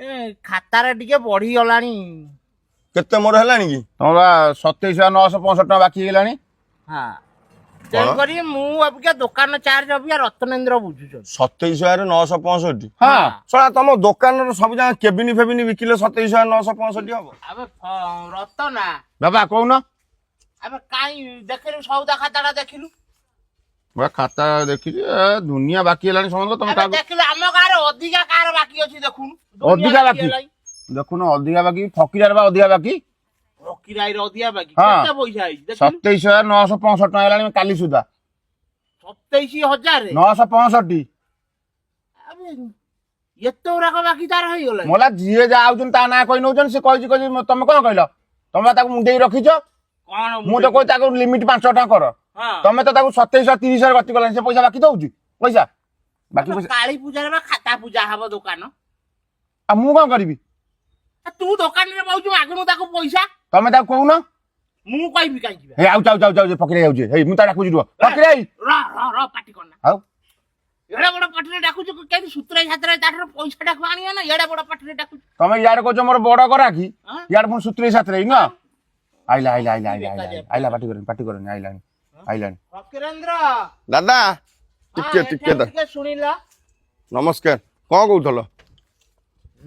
ଏ ଖାତାରେ ଟିକେ ବଢିଗଲାଣି। କେତେ ମୋର ହେଲାଣି କି? ତମର 27,965 ଟଙ୍କା ବାକି ହେଇଗଲାଣି। ହଁ, ତେଣୁକରି ମୁଁ ଅବିକା ଦୋକାନ ଚାର୍ଜ ଅବିକା ରତ୍ନେନ୍ଦ୍ର ବୁଝୁଛନ୍ତି। 27,965? ହଁ। ଶଳା, ତମ ଦୋକାନର ସବୁ ଯାକ କେବିନି ଫେବିନି ବିକିଲେ 27,965 ହବ? ଆବେ ରତନା। ବାବା, କହୁନ। ଆବେ କାଇଁ ଦେଖିଲୁ, ସଉଦା ଖାତାଟା ଦେଖିଲୁ। ମୁଁ ଖାତା ଦେଖିଛି, ଏ ଦୁନିଆ ବାକି ହେଲାଣି ସମସ୍ତ ତମେ ଆବେ କାହାକୁ ଦେଖିଲୁ, ଆମ ଗାଁରେ ଅଧିକା କାହାର ବାକି ଅଛି ଦେଖୁନୁ। ଦୁନିଆ ଅଧିକା ବାକି? ହେଲାଣି। ଦେଖୁନ, ଅଧିକା ବାକି ଫକିରାର ବା ଅଧିକା ବାକି। ଫକିରାଇର ଅଧିକା ବାକି? ହଁ। କେତେ ପଇସା ହେଇଛି ଦେଖିଲୁ। 27,965 ଟଙ୍କା ହେଲାଣି କାଲି ସୁଦ୍ଧା। 27,000 965। ଆବେ ଏତେ ଗୁଡାକ ବାକି ତାର ହେଇଗଲାଣି? ମଲା, ଯିଏ ଯାହା ଆଉଛନ୍ତି ତା ନାଁ କହି ନଉଛନ୍ତି। ସେ କହିଛି କହିଛି, ତମେ କଣ କହିଲ? ତମେ ବା ତାକୁ ମୁଣ୍ଡେଇ ରଖିଛ। କଣ? ମୁଁ ତ କହୁଛି ତାକୁ ଲିମିଟ 5 ଟଙ୍କା କର। ତମେ ତ ତାକୁ 2730 ଗତି କଲାଣି। ସେ ପଇସା ବାକି ଦଉଛି, ପଇସା ବାକି ପଇସା। କାଳୀ ପୂଜାରେ ବା ଖାତା ପୂଜା ହବ ଦୋକାନ। ଆଉ ମୁଁ କଣ କରିବି? ଆ, ତୁ ଦୋକାନରେ ବଉଛୁ, ମାଗୁନୁ ତାକୁ ପଇସା। ତମେ ତାକୁ କହୁନ। ମୁଁ କହିବି କାହିଁକି ବା? ହେଇ, ଆଉଛି ଆଉଛି ଆଉଛି ଆଉଛି, ଫକିରା ଯାଉଛି। ହେଇ, ମୁଁ ତା ଡାକୁଛି, ରୁହ। ଫକିରା ହେଇ। ର ର ର, ପାଟି କରନା। ଆଉ ଏଡେ ବଡ ପାଟିରେ ଡାକୁଛୁ କେମିତି? ସୁତୁରାଇ ସାତୁରାଇ ତାଠାରୁ ପଇସାଟାକୁ ଆଣିବ ନା, ଏଡେ ବଡ ପାଟିରେ ଡାକୁଛୁ। ତମେ ଇଆଡେ କହୁଛ ମୋର ବଡ ଗରାଖି, ହଁ? ଇଆଡେ ପୁଣି ସୁତୁରେଇ ସାତୁରେଇ ନା। ଆଇଲା ଆଇଲା ଆଇଲା ଆଇଲା ଆଇଲା ଆଇଲା, ପାଟି କରନି, ପାଟି କରନି, ଆଇଲାଣି ଆଇଲାଣି। ଫକିରେନ୍ଦ୍ର। ଦାଦା, ଟିକେ ହଁ, ଟିକେ ଏଠି ଟିକେ ଶୁଣିଲ। ନମସ୍କାର, କଣ କହୁଥିଲ?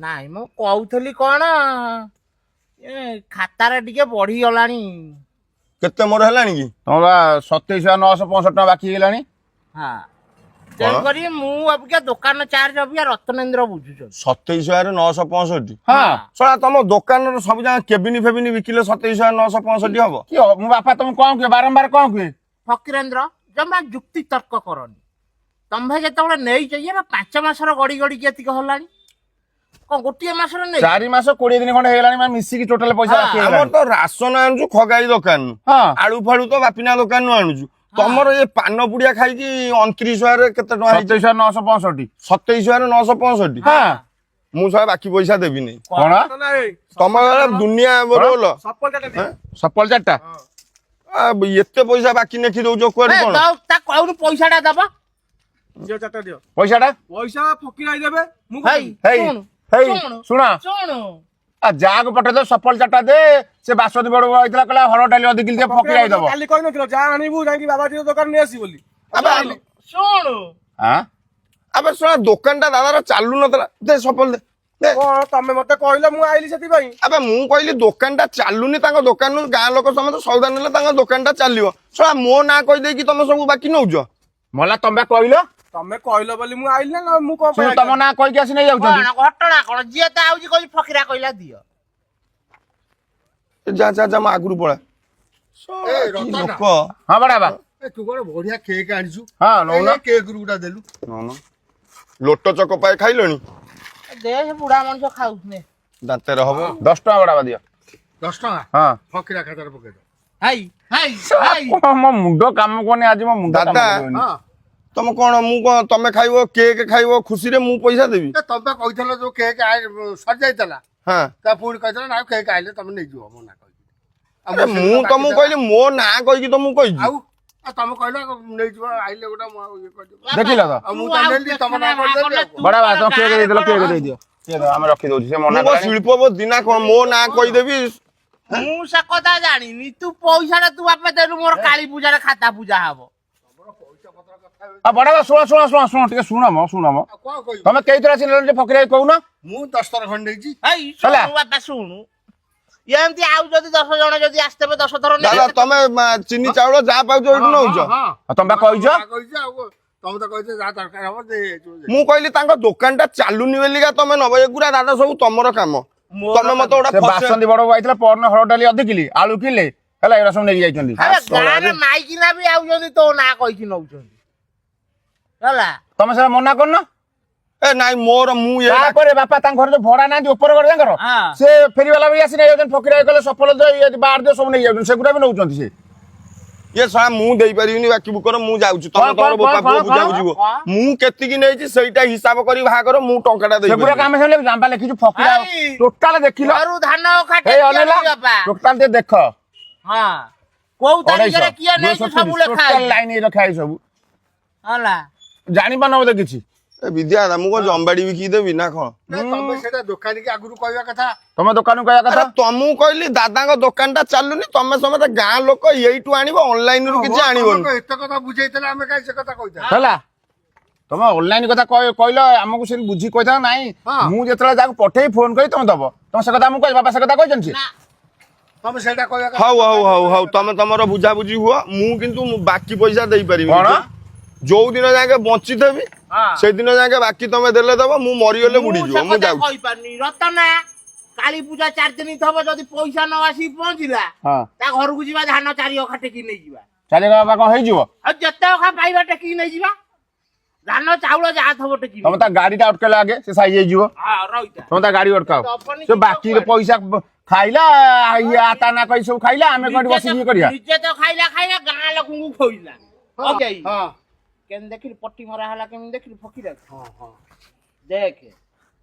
ନାଇଁ, ମୁଁ କହୁଥିଲି କଣ, ଏ ଖାତାରେ ଟିକେ ବଢିଗଲାଣି। କେତେ ମୋର ହେଲାଣି କି? ତମର ବା 27,965 ଟଙ୍କା ବାକି ହେଇଗଲାଣି। ହଁ, ତେଣୁକରି ମୁଁ ଅବିକା ଦୋକାନ ଚାର୍ଜ ଅବିକା ରତ୍ନେନ୍ଦ୍ର ବୁଝୁଛନ୍ତି। 27,965? ହଁ। ଶଳା, ତମ ଦୋକାନର ସବୁ ଯାକ କେବିନି ଫେବିନି ବିକିଲେ 27,965 ହବ? କି ମୋ ବାପା ତମକୁ କଣ କୁହେ? ବାରମ୍ବାର କଣ କୁହେ? ଫକିରେନ୍ଦ୍ର, ଜମା ଯୁକ୍ତି ତର୍କ କରନି। ତମେ ଯେତେବେଳେ ନେଇଛ, ଇଏ ବା 5 ମାସର ଗଡି ଗଡିକି ଏତିକି ହେଲାଣି। କଣ ଗୋଟିଏ ମାସରେ ନେଇ 4 ମାସ 20 ଦିନ ଖଣ୍ଡେ ହେଇଗଲାଣି, ମାନେ ମିଶିକି ଟୋଟାଲ ପଇସା ବାକି ଆମର ହେଇଗଲାଣି। ତ ରାସନ ଆଣୁଛୁ ଖଗାଇ ଦୋକାନରୁ, ଆଳୁ ଫାଳୁ ତ ବାପିନା ଦୋକାନରୁ ଆଣୁଛୁ। ତମର ଏ ପାନ ପୁଡିଆ ଖାଇକି 29 ହଜାର କେତେ ଟଙ୍କା ହେଇଛି? 27,965। 27,965? ହଁ। ମୁଁ ଶଳା ବାକି ପଇସା ଦେବିନି। କଣ? ତମ ଦୁନିଆ ରୋଲ। ସଫଳ ଚାରିଟା। ଏତେ ପଇସା ବାକି ନେଖି ଦଉଛ କୁଆଡୁ ଏ, କଣ? ତା କହୁନୁ ପଇସାଟା ଦବ। ଦିଅ, ଚାରିଟା ଦିଅ। ପଇସାଟା? ପଇସା ଫକିରାଇ ଦେବେ, ମୁଁ ହେଇ। ହେଇ। ଶୁଣୁ। ହେଇ। ଶୁଣୁ। ଶୁଣ। ଶୁଣୁ। ଆ, ଯାହାକୁ ପଠେଇଦ, ସଫଳ ଚାରିଟା ଦେ। ସେ ବାସନ୍ତୀ ବଡ ହେଇଥିଲା, କହିଲା ହରଡ଼ ଡାଲି ଅଧିକ କିଲୋ ଦିଅ, ଫକିରାଇ ଦବ। କାଲି କହିନଥିଲ ଯାହା ଆଣିବୁ ଯାଇକି ବାବାଜୀର ଦୋକାନ ନେଇ ଆସିବୁ ବୋଲି? ଆବେ ଶୁଣୁ। ଆଁ? ଆବେ ଶୁଣ, ଦୋକାନଟା ଦାଦାର ଚାଲୁ ନଥିଲା, ଦେ ସଫଳ ଦେ ଦେ। କଣ ତମେ ମତେ କହିଲ, ମୁଁ ଆଇଲି ସେଥିପାଇଁ। ଆବେ ମୁଁ କହିଲି ଦୋକାନଟା ଚାଲୁନି, ତାଙ୍କ ଦୋକାନରୁ ଗାଁ ଲୋକ ସମସ୍ତେ ସଉଦା ନେଲେ ତାଙ୍କ ଦୋକାନଟା ଚାଲିବ। ଶଳା, ମୋ ନାଁ କହିଦେଇକି ତମେ ସବୁ ବାକି ନଉଛ। ମଲା, ତମେ ବା କହିଲ। ତମେ କହିଲ ବୋଲି ମୁଁ ଆଇଲି ନା, ମୁଁ କଣ ଶୁଣ, ପାଇଁ? ତମ ନାଁ କହିକି ଆସି ନେଇ ଯାଉଛନ୍ତି। କଣ ଘଟଣା କଣ? ଯିଏ ତ ଆଉଛି କହୁଛି ଫକିରା କହିଲା ଦିଅ। ଏ ଯା ଯା ଯା, ମୁଁ ଆଗରୁ ପଳା। ଶଳା, ଏ, କି ରତନା। ଲୋକ। ହଁ ବଡ ବାବା। ଏ, ତୁ କଣ ବଢିଆ କେକ୍ ଆଣିଛୁ? ହଁ, ନଉନ। କେକ୍ ଗୁଟା ଦେଲୁ। ନଉନ। ଲୋଟ ଚକ ପାଏ ଖାଇଲଣି? ଦେ, ସେ ବୁଢା ମଣିଷ ଖାଉଛି ନେ। ଦାନ୍ତରେ ହବ। 10 ଟଙ୍କା ବଡ ବାବା ଦିଅ। 10 ଟଙ୍କା? ହଁ। ଫକିରା ଖାତାରେ ପକେଇଦ। ହେଇ ହେଇ ହେଇ। କଣ ମୋ ମୁଣ୍ଡ କାମ କରୁନି ଆଜି, ମୋ ମୁଣ୍ଡ କାମ ଦାଦା। କରୁନି। ହଁ। ତମ କଣ, ମୁଁ କଣ, ତମେ ଖାଇବ କେକ୍ ଖାଇବ ଖୁସିରେ, ମୁଁ ପଇସା ଦେବି? ଏ, ତମେ ବା କହିଥିଲ ଯୋଉ କେକ୍ ସରିଯାଇଥିଲା, ତା ପୁଣି କହିଥିଲ ନା କେକ୍ ଆଇଲେ ତମେ ନେଇଯିବ, ମୋ ନାଁ କହିକି। ଆଉ ଆରେ ସେଦିନ ମୁଁ ବାକି ତମକୁ ଦେଲା। କହିଲି, ମୋ ନାଁ କହିକି ତମକୁ କହିଛି। ଆଉ ତମେ କହିଲ ନେଇଯିବ ଆଇଲେ ଗୋଟେ, ମୁଁ ଆଉ ଇଏ କରିଦେବି। ଦେଖିଲ ତ? ଆଉ ମୁଁ ତ ନେଲି, ତମ ନାଁ କରିଦେଲି ଆଉ କଣ। ବଡ ବାବା, ତମ କେକ୍ ଦେଇଦେଲ, କେକ୍ ଦେଇଦିଅ। ସିଏ ତ ଆମେ ରଖିଦଉଛୁ, ସେ ମନା ମୁଁ କଣ କଲାଣି। ଶିଳ୍ପପତି ନା କଣ ମୋ ନାଁ କହିଦେବି? ମୁଁ ସେ କଥା ଜାଣିନି। ତୁ ପଇସାଟା ତୁ ବାପା ଦେଲୁ, ମୋର କାଳୀ ପୂଜାରେ ଖାତା ପୂଜା ହବ। ପଇସା ପତ୍ର କଥା। ଆଉ ବଡ ବାବା, ଶୁଣ ଶୁଣ ଶୁଣ ଶୁଣ, ଟିକେ ଶୁଣ ମ, ଶୁଣ ମ। ଆଉ କଣ କହିବି? ତମେ କେଇଥର ଆସି ନେଲଣି ଯେ ଫକିରା କହୁନ? ମୁଁ 10 ଥର ଖଣ୍ଡେ ନେଇଛି। ହେଇ। ହେଲା। ଶୁଣୁ ବାପା ଶୁଣୁ, ଏମିତି ଆଉ ଯଦି 10 ଜଣ ଯଦି ଆସିଥିବେ 10 ଥର ଦାଦା, ନେବେ। ତମେ ଚିନି ଚାଉଳ ଯାହା ପାଉଛ ଏଇଠୁ ନଉଛ? ହଁ। ଆଉ ତମେ ବା କହିଛ। ତମ ନାଁ କହିଛି ଆଉ କଣ? ତମେ ତ କହିଛ ଯାହା ଦରକାର ହବ ଦେଇ ହେଇଯିବ। ମୁଁ କହିଲି ତାଙ୍କ ଦୋକାନଟା ଚାଲୁନି ବୋଲିକା ତମେ ନବ। ଏଗୁରା ଦାଦା ସବୁ ତମର କାମ। ମୋର ତମେ ମତେ ଗୋଟେ ସେ ବାସନ୍ତୀ ବଡ ବାବା ଆଇଥିଲା ପରଦିନ, ହରଡ଼ ଡାଲି ଅଧି କିଲି, ଆଳୁ କିଲେ, ହେଲା, ଏଗୁରା ସବୁ ନେଇକି ଯାଇଛନ୍ତି। ଆରେ ଗାଁରେ ମାଇକିନା ବି ଆଉଛନ୍ତି, ତୋ ନାଁ କହିକି ନଉଛନ୍ତି, ହେଲା। ତମେ ସେଟା ମନା କରୁନ। ଏ ନାଇଁ, ମୋର ମୁଁ ଏ ତାପରେ ବାପା, ତାଙ୍କ ଘରେ ଯୋଉ ଭଡା ନାହାନ୍ତି ଉପର ଘରେ ତାଙ୍କର, ସେ ଫେରିବାଲା ବି ଆସି ନେଇଯାଉଛନ୍ତି। ଫକିରା କହିଲେ ସଫଳ ଦିଅ, ଇଏ ବାର ଦିଅ, ସବୁ ନେଇଯାଉଛନ୍ତି। ସେଗୁରା ବି ନଉଛନ୍ତି ସେ। ଇଏ ଶଳା, ମୁଁ ଦେଇପାରିବିନି ବାକି ବୁକର, ମୁଁ ଯାଉଛି। ତମେ କଣ, ତମର କଣ, ବୋପା କଣ, ପୁଅ କଣ, ବୁଝା ବୁଝିବ। କଣ? ମୁଁ କେତିକି ନେଇଛି ସେଇଟା ହିସାବ କରି ବାହାଘର, ମୁଁ ଟଙ୍କାଟା ସେଗୁଡାକ ଦେଇପାରିବିନି। ଆମେ ସବୁ ଲେଖିଛୁ, ଆମେ ବା ଲେଖିଛୁ ଫକିରା। ଏଇ। ଟୋଟାଲ ଦେଖିଲ? ଘରୁ ଧାନ ଖାଟେ ହେଇ ଅନେଇଲା। ବାପା। ଟୋଟାଲ ଟିକେ ଦେଖ। ହଁ, କୋଉ ତାରିଖରେ କିଏ ନେଇଛି ସବୁ ଲେଖା ଟୋଟାଲ ହେଇଛି। ଲାଇନ ରଖା ହେଇଛି ସବୁ। ହେଲା। ଜାଣିପାରୁନ ବୋଧେ କିଛି। ଏ ବିଦ୍ୟା ଦାଦା, ମୁଁ କଣ ଜମବାଡି ବିକି ଦେବି ନା କଣ? ନା, ତମେ ସେଇଟା ଦୋକାନୀକି ଆଗରୁ କହିବା କଥା। ତମ ଦୋକାନକୁ କହିବା ଆରେ କଥା। ତମକୁ କହିଲି ଦାଦାଙ୍କ ଦୋକାନ ଟା ଚାଲୁନି, ତମେ ସମସ୍ତେ ଗାଁ ଲୋକ ଏଇଠୁ ଆଣିବ, ଅନଲାଇନ ରୁ କିଛି ତମେ ଆଣିବନି। କଣ ଏତେ କଥା ବୁଝେଇଥିଲେ, ଆମେ କାହିଁ ସେ କଥା କହିଥାନ୍ତେ? ହେଲା, ତମେ ଅନଲାଇନ କଥା କହିଲ, ଆମକୁ ସେମିତି ବୁଝି କହିଥାନ୍ତ ନାଇଁ? ହଁ। ମୁଁ ଯେତେବେଳେ ଯାହାକୁ ପଠେଇ ଫୋନ କରି ତମେ ଦବ, ତମେ ସେ କଥା ଆମକୁ କହିବ? ବାପା ସେ କଥା କହିଛନ୍ତି ସେ? ନା। ତମେ ସେଇଟା କହିବା କଥା। ହଉ ହଉ ହଉ ହଉ, ତମେ ତମର ବୁଝାବୁଝି ହୁଅ। ମୁଁ କିନ୍ତୁ ମୁଁ ବାକି ପଇସା ଦେଇପାରିବି। କଣ? ଯୋଉ ଦିନ ଯାକେ ବଞ୍ଚିଥିବି ହଁ। ସେଇଦିନ ଯାକେ ବାକି ତମେ ଦେଲେ ଦବ, ମୁଁ ମରିଗଲେ ମୁଁ ବୁଡିଯିବ। ସେ ମୁଁ କଥା ଯାଉଛି। କହିପାରୁନି ରତନା। କାଳୀ ପୂଜା 4 ଦିନ ଥବ, ଯଦି ପଇସା ନ ଆସିକି ପହଞ୍ଚିଲା, ହଁ, ତା ଘରକୁ ଯିବା, ଧାନ 4 ଅଖା ଟେକି ନେଇଯିବା। ଚାଲି ବାପା, କଣ ହେଇଯିବ? ଆଉ ଯେତେ ଅଖା ପାଇବା ଟେକିକି ନେଇଯିବା, ଧାନ ଚାଉଳ ଯାହା ଥବ ଟେକି। ତମେ ତା ଗାଡିଟା ଅଟକେଇଲା ଆଗେ, ସେ ସାଇଜ ହେଇଯିବ। ହଁ, ରହିଥା। ତମେ ତା ଗାଡି ଅଟକାଅ। ଦବନି ସେ କିଛି ବାକିରେ କୁଆଡେ। ପଇସା ଖାଇଲା, ଇଏ ତା ନା କହି ସବୁ ଖାଇଲା, ଆମେ କଣ ଏଠି ନିଜେ ବସିକି ଇଏ କରିବା? ନିଜେ ତ ଖାଇଲା ଖାଇଲା, ଗାଁ ଲୋକଙ୍କୁ ଖୋଇଲା। ଓକେ। ହଁ। କେମିତି ଦେଖିଲୁ ପଟି ମରା ହେଲା, କେମିତି ଦେଖିଲୁ ଫକିର? ହଁ ହଁ ଦେଖେ,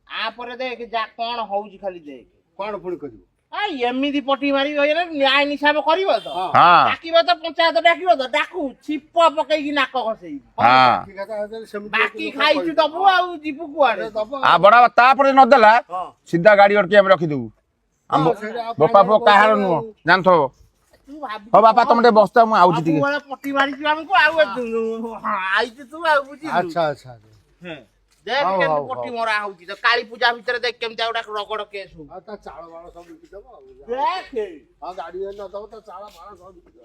ଆ ପରେ ଦେଖ ଯା କଣ ହଉଛି, ଖାଲି ଦେଖ। କଣ ପୁଣି କରିବ? ଆ ଏମିତି ପଟି ମାରିବ, ନ୍ୟାୟ ନିଶାବ କରିବ ତ? ହଁ। ହଁ। ଡାକିବ ତ, ପଞ୍ଚାୟତ ଡାକିବ ତ, ଡାକୁ, ଛିପ ପକେଇକି ନାକ ଖସେଇବି। ହଁ। ବାକି କଥା ହେଲେ ସେମିତି ବାକି ଲୋକ ଖାଇଛୁ କହିବେ। ଦବୁ, ଆଉ ଯିବୁ କୁଆଡେ? ଦବ। ଆ ବଡ ବାପା, ତାପରେ ନଦେଲା, ହଁ। ସିଧା ଗାଡି ଅଟକେଇ ଆମେ ରଖିଦବୁ। ଆମ ହଁ, ସେଇଟା ଆଉ ବୋପା ପୁଅ ଫାଇନାଲ କାହାର କରିଦେବେ ନୁହଁ ଆଉ। ଜାଣିଥିବ। ତୁ ଭାବୁଛୁ ହଉ ବାପା, କଣ? ତମେ ଟିକେ ବସ୍ତା, ମୁଁ ଆଉଛି ଟିକେ। ସବୁବେଳେ ପଟି ମାରିଛୁ ଆମକୁ ଆଉ ହଁ, ଆଇଛୁ ତୁ ଆଉ, ବୁଝିଲୁ? ଆଚ୍ଛା ଆଚ୍ଛା ଆଚ୍ଛା। ହଁ। ଦେଖ ହଉ, କେମିତି ହଉ, ପଟି ହଉ। ମରା ହଉଛି ତ କାଳୀ ପୂଜା ଭିତରେ, ଦେଖ କେମିତି ଗୋଟେ ରଗଡ କେସ୍ ହଉଛି। ଆଉ ତା ଚାଳ ବାଳ ସବୁ ବିକିଦବ ଆଉ। ଦେଖେ। ହଁ, ଗାଡି ନ ଦବ, ତା ଚାଳ ଫାଳ ସବୁ ବିକିଦବ।